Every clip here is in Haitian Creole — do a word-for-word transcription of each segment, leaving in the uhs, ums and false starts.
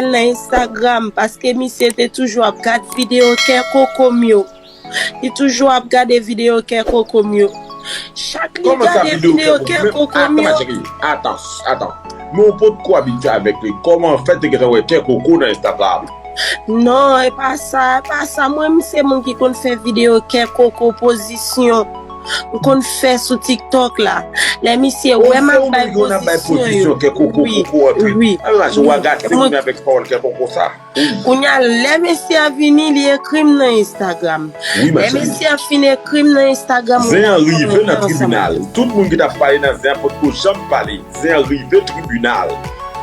Nan Instagram, paske misye te toujou ap gad videyo kè koko m yo. Li toujou ap gade videyo kè koko m yo. Chak li gade videyo kè koko m yo. Atan, atan. Men ou potko abitye avèk li. Kòman fè te gentan wè kè koko nan Instagram? Non, e pa sa, e pa sa. Mwen, m se moun ki konn fè videyo kè koko pozisyon. M konn fè sou TikTok la. Lè misye wè m ap bay pozisyon yo. Wi, wi. Wi. Kounye a, lè mesye a vini, li ekri m nan Instagram. Lè mesye a fin ekri m nan Instagram, mwen pa konn anyen ansanm avè l. Tout moun ki t ap pale nan zen an potko janm pale. Zen an rive tribinal.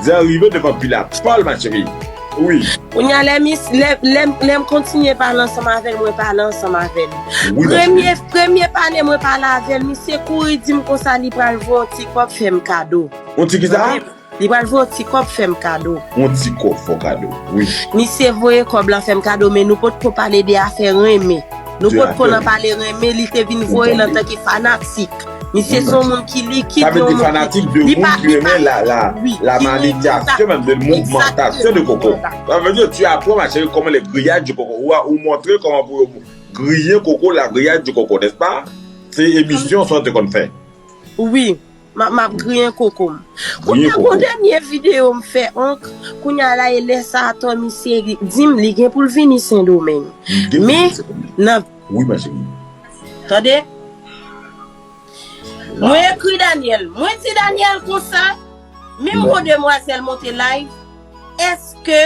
Zen an rive devan Pilat. Pale, ma chérie. Wi. Kounye a, lè mis, lè, lè, lè m kontinye pale ansanm avè l, mwen pale ansanm avè l. Premye, premye pale mwen pale avè l, misye kouri di m konsa li pral voye yon ti kòb fè m kado. Yon ti kisa? Li pral voye yon ti kòb fè m kado. Yon ti kòb fè w kado, wi. Misye voye kòb lan fè m kado, men nou potko pale de afè renmen. Nou potko nan pale renmen, li te vin voye l antanke fanatik. Misye se yon moun ki likid, yon moun ki, li pa, li pa, wi, ki likid, exactement. Sa vle di, tu apprends, ma chérie, comment le grillage du coco. Ou, ou montre kòman pou yo griyen koko, la grillade du coco, n'est-ce pas? Se emisyon sa w te konn fè. Wi. M ap, m ap griyen koko m. Kounye a, gon dènye videyo m fè, onk. Kounye a la, e lè sa atò misye di m li gen pou l vini Sendomeng. Men, nan... Wi, ma chérie. Tande? Mwen ekri Daniel. Mwen di Daniel konsa, menm yon demwazèl monte live, èske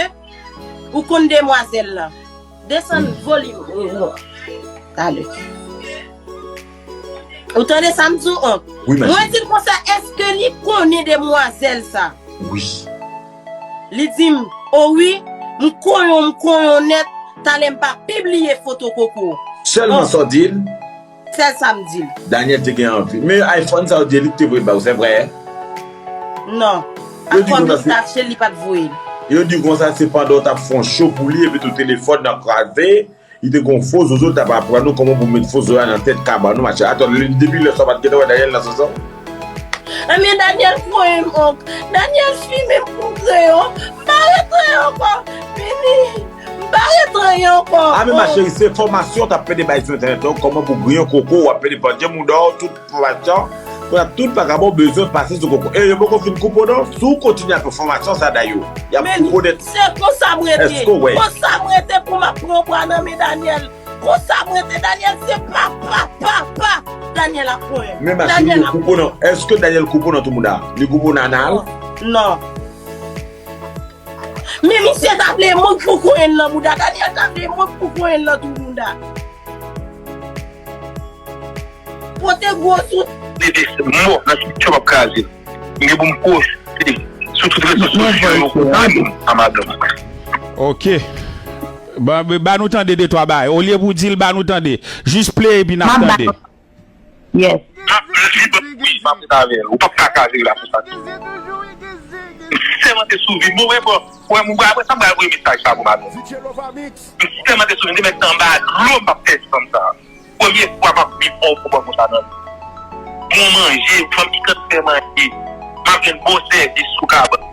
ou konn demwazèl lan? Desann volim ou. Talè. Ou tande sa m di w, onk? Wi, ma chérie. Mwen di l konsa, èske li konnen demwazèl sa? Wi. Li di m, o wi, m konyon, m konyon nèt, talè m pa pibliye foto koko. Sèlman sa w di l? Sèl sa m di l. Daniel te gen anvi. Men iPhone sa w di l, li te voye ba w, se vre? Non. Ak kòb li t achte l, li pa t voye l. Yo di konsa se pandan w t ap fè yon show pou li, epi tou telefòn nan kraze, li te gon fo zozo, l t ap aprann ou kòman pou met fo zozo a nan tèt kabann ou, machin. Atò, depi lè sa w pa t gentan wè Daniel nan sans sa? Ebyen, Daniel pran m, onk. Daniel fimen m pou kreyon. M pa ret anyen ankò. Vini. M pa ret anyen ankò. A, men ma chérie, se fòmasyon w t ap pede bay sou entènèt la, kòman pou griyen koko, w ap pede pandye mouda w, tout fòmasyon. Kounye a tout vagabon bezwen pase sou koko. E yo poko fin koupe w non. Si w kontinye ap fè fòmasyon sa, dayou, y ap koupe w nèt. Se konsa m rete. Èske w wè? Konsa m rete pou m ap pran bwa nan men Daniel. Konsa m rete, Daniel se pa, pa, pa, pa. Daniel ap pran. Men ma chérie, yo koupe w nan. Èske Daniel koupe w nan tou mouda? Li koupe w nan anal? Non. Men misye ta vle mwen pou konyen l nan mouda. Daniel ta vle mwen pou konyen l nan tou mouda. Pote gwo sou. Dede mò nan ti tchòp ap kraze. M gen pou m poste sou tout rezo sosyo yo pou mwen a madanm. Ok. Ba, ba nou tande de twa bagay. Olye pou di l ba nou tande. Jis play epi n ap tande. Yes. M ap li ban wi, m ap ret avè l. Ou p ap ka kaze la pou sa. M sèmante sou vi m. Bon, men bon, wè, mwen, apre sa, m pral voye mesaj sa pou madanm. M sèmante sou vi m, te mèt anba dlo, m p ap pèdi fanm sa. Premye fwa m ap viv on pwoblèm konsa nan vi m. Bon manje, fanm ki konn fè manje. M ap jwenn bon sèvis sou kabann.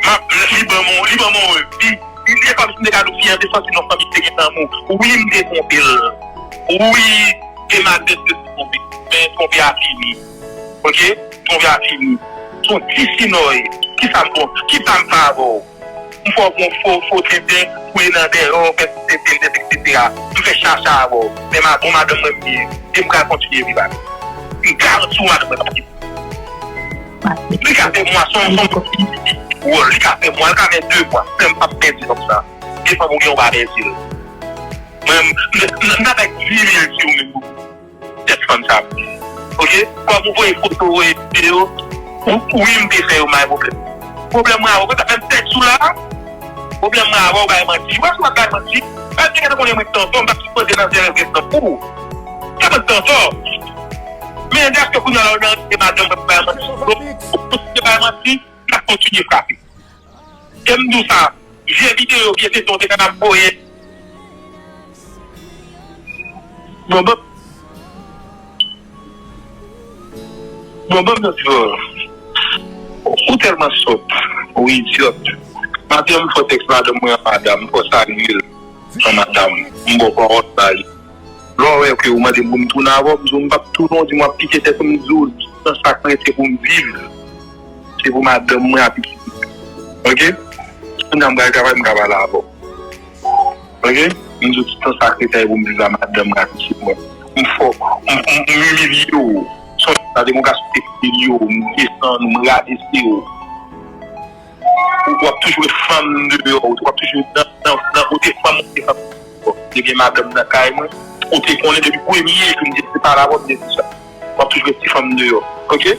M ap, li ban mwen, li ban mwen, li, li, li e kòmsi m te ka di w fi an te sòti nan fanmi ki te gen lanmou. Wi, m te twonpe l. Wi, e malgre m te twonpe, men twonpe a fini. Ok? Twonpe a fini. S on ti sinòy. Kisa m bon? Kisa m fè avè w? M fè w gon fo, fo tenten, fouye nan dèyè w, fè ti tenten, etsetera. M fè chacha avè w. Men ma, bon madanm mwen m ye. E m pral kontinye viv avè w. M garanti w madanm mwen p ap kite. Li ka fè mwa, s on, s on, wòl, li ka fè mwa, li ka fè de mwa. Frè m p ap pèdi nonm sa. Defann ou gen w pa pèdi l. Mwen, m, m, m, m ta bay di mil si ou menm pou tèt fanm sa. Ok? Kòm ou voye foto, voye videyo, ou, ou wi m te fè yo may pwoblèm. Pwoblèm mwen avè w, pa menm tèks ou la. Pwoblèm mwen avè w, bay manti. Ou wè si w ap bay manti, pa gen gen konnen mwen tanto, m pa sipoze nan zè rèv nan pou ou. Se mwen tanto. Men dèske kounye a la, ou nan rete madanm mwen pou bay manti. Donk, ou kontinye bay manti, m ap kontinye frape. E m di w sa, vye videyo, vye tenten w te kapab voye. Bon, bon. Bon, bon, bon, bon. Ou tèlman sòt. Ou idiot. Maten an, m fè tèks madanm mwen an madanm, m fè salye l an madanm. M ba w pawòl sa ye. Lè w wè ke ou mande m pou m tounen avè w, m di w m p ap tounen, ou di m w ap pike tèt ou, m di w, nan sa k rete pou m viv, se pou madanm mwen ak pitit mwen. Oke? Kounye a m pral travay, m ka pale avè w. Oke? M di w ti tan sa k rete pou m viv a madanm mwen ak pitit mwen. M fè w, m, m, m imilye w. Sonje sa te gon gason te imilye w, m desann ou, m rabese w. Ou, w ap toujou wè fanm deyò, ou, w ap toujou nan, nan, nan, ou te fanm, ou te fanm. Te gen madanm nan kay mwen, ou te konnen depi premye jou m te separe avè w, m te di sa. W ap toujou wè ti fanm deyò. Oke?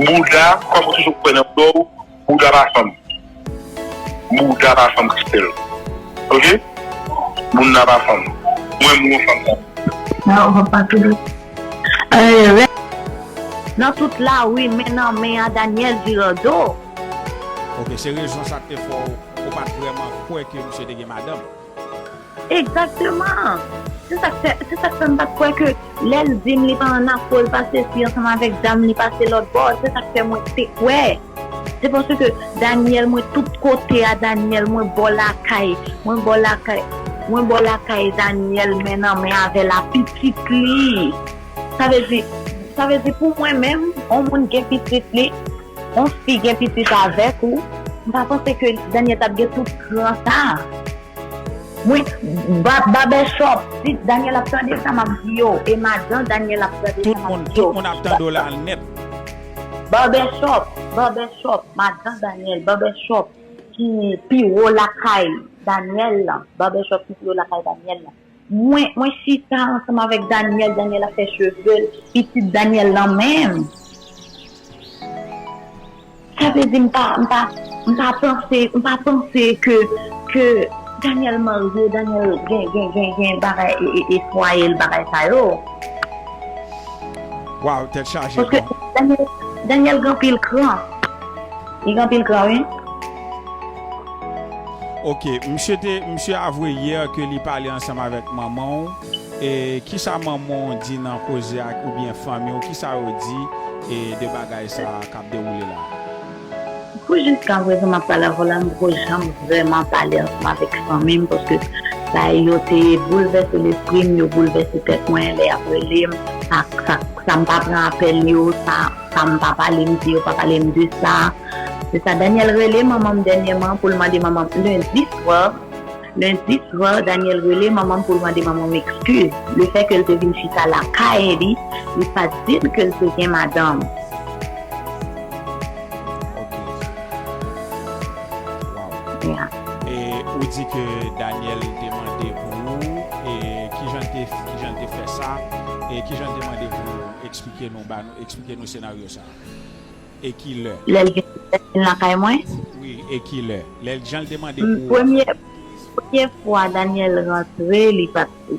Bouda, kòm ou toujou kwè nan bouda w, bouda pa fanm. Bouda pa fanm, Christelle. Oke? Moun nan pa fanm. Mwen, m yon fanm nan. Non, w pa tou. Euh, nan tout lari, men nan men a Daniel Girardeau. Ok, se rezon sa k te fè w, ou pa t vrèman kwè ke misye te gen madanm. Egzakteman. Se sa k fè, se sa k fè m pa t kwè ke lè l di m li pa ann afwo, l pase si ansanm avèk dam li pase lòt bò, se sa k fè mwen te kwè. Se paske Daniel, mwen tout kote a Daniel, mwen bò lakay, mwen bò lakay, mwen bò lakay Daniel, men nan men avè l a pitit li. Sa vle di, sa vle di pou mwen menm, yon moun gen pitit li, yon fi gen pitit avèk ou, m pa panse ke Daniel t ap gen tout kran sa. Mwen, ba-, Barbershop, si Daniel ap tande sa m ap di yo, e madan Daniel ap tande sa m ap di yo. Tout moun ap tande w la nèt. Barbershop, Barbershop, madan Daniel, Barbershop ki pi wo lakay Daniel lan, Barbershop ki pi wo lakay Daniel lan. Mwen, mwen chita ansanm avèk Daniel, Daniel ap fè cheve l, pitit Daniel lan menm. Sa vle di m pa, m pa, m pa panse, m pa panse ke, ke Daniel marye, Daniel gen, gen, gen, gen bagay e, e, e fwaye l, bagay sa yo. Waw, tèt chaje. Paske non. Daniel, Daniel gen anpil kran. Li gen anpil kran, wi. Ok, misye te, misye avwe yè ke li pale ansanm avèk manman w. E kisa manman w di nan koze a oubyen fanmi w? Kisa yo di, e, de bagay sa a k ap dewoule la? Pou jiskaprezan m ap pale avè w la, m poko janm vrèman pale ansanm avèk fanmi m, paske sa yo te boulvèse lespri m, yo boulvèse tèt mwen, lè y ap rele m, sa, sa, sa m pa pran apèl yo, sa, sa m pa pale, m di yo pa pale m de sa. Se sa, Daniel rele manman m dènyèman pou l mande manman m lendi swa, Lendi swa, Daniel rele manman m pou l mande manman m ekskiz. Lefètke l te vin chita lakay li, li pa t di l ke l te gen madanm. Ok. Waw. Yeah. E ou di ke Daniel te mande pou ou, e kijan l te, kijan l te fè sa, e kijan l te mande pou ou eksplike nou, ba nou, eksplike nou senaryo sa. E ki lè? Lè l vin, lè l vin lakay mwen? Wi, e ki lè? Lè l, jan l te mande pou ou a. Premye, premye fwa Daniel rantre, li pa t,